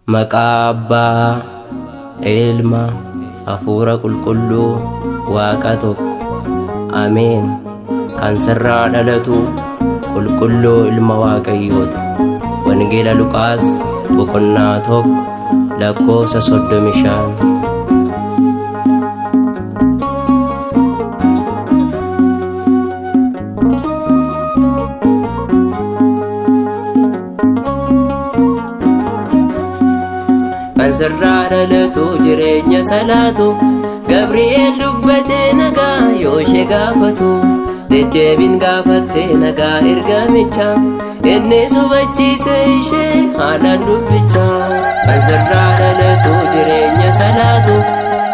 Maqaa Abbaa, Ilma, Hafuura Qulqulluu, Waaqa tokko. Ameen. Kan sirraa dhalatu qulqulluu ilma Waaqayyoota. Wangeela Luqaas boqonnaa 1 lakkoofsa 35. Kan sirraa dhalatu jireenya salaatu Gabri'eel dubbatee nagaa yoo ishee gaafatu deddeebiin gaafattee nagaa ergamicha inni hubachiise ishee haalaan dubbicha. Kan sirraa dhalatu jireenya salaatu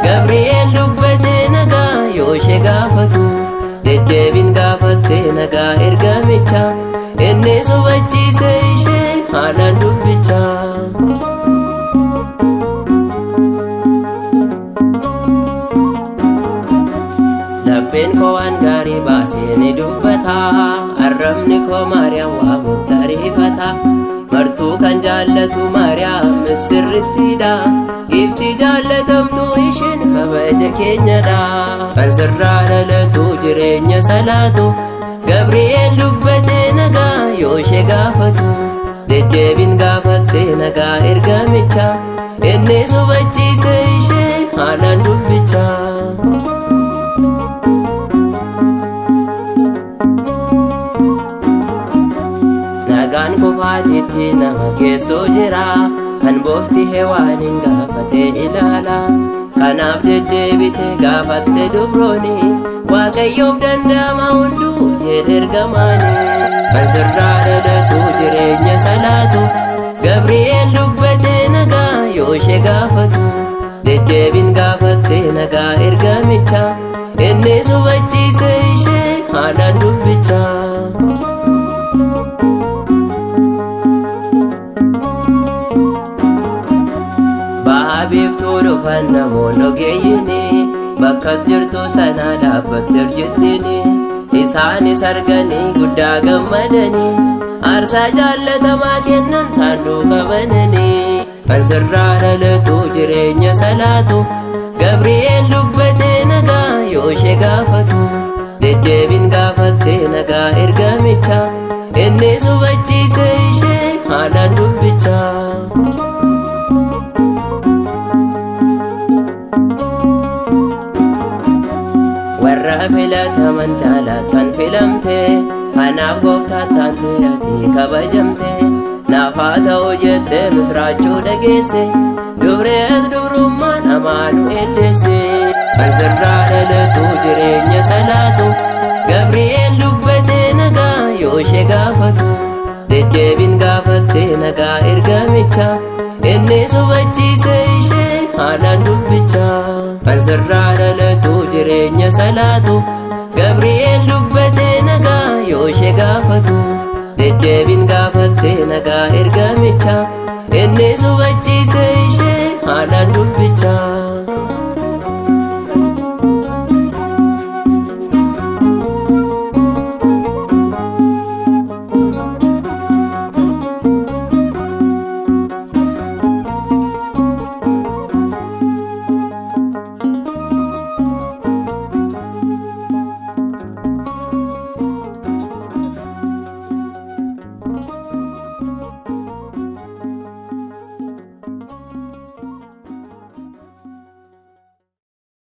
Gabri'eel dubbatee nagaa yoo ishee gaafatu deddeebiin gaafattee nagaa ergamicha inni hubachiise ishee haalaan dubbicha. Lapheen koo waan gaarii baasee ni dubbata, arrabni koo Maariyaam waamutti ariifata. Martuu kan jaallatu Maariyaam sirrittiidha, giiftii jaallatamtu isheen kabaja keenyadha. Kan sirraa dhalatu jireenya salaatu Gabri'eel dubbatee nagaa yoo ishee gaafatu deddeebiin gaafattee nagaa ergamicha inni hubachiise ishee haalaan dubbicha. Nagaan kufaatiitti nama geessu jira kan boofti hewaaniin gaafatee ilaala. Kanaaf deddeebite gaafatte dubrooni Waaqayyoof danda'ama hunduu jedhe ergamaani. Kan sirraa dhalatu jireenya salaatu Gabri'eel dubbatee nagaa yoo ishee gaafatu deddeebiin gaafatte nagaa ergamicha inni hubachiise ishee haalaan dubbicha. Baha biiftuu dhufan namoonni ogeeyyiin bakka jirtu sana dhaabbatte urjittiin isaanis arganii guddaa gammadanii aarsaa jaallatamaa kennan saanduqa bananii. Kan sirraa dhalatu jireenya salaatu Gabri'eel dubbatee nagaa yoo ishee gaafatu deddeebiin gaafattee nagaa ergamicha inni hubachiise ishee haalaan dubbicha. Warra filataman caalaat kan filamte kanaaf gooftaa taante ati kabajamte naaf haa ta'u jette misraachuu dhageesse dubrees dubrummaan Amaanu'el deesse. Kan sirraa dhalatu jireenya salaatu Gabri'eel dubbatee nagaa yoo ishee gaafatu deddeebiin gaafattee nagaa ergamicha inni hubachiise ishee haalaan dubbicha. Kan sirraa dhalatu jireenya salaatu Gabri'eel dubbatee nagaa yoo ishee gaafatu deddeebiin gaafattee nagaa ergamicha inni hubachiise ishee haalaan dubbicha.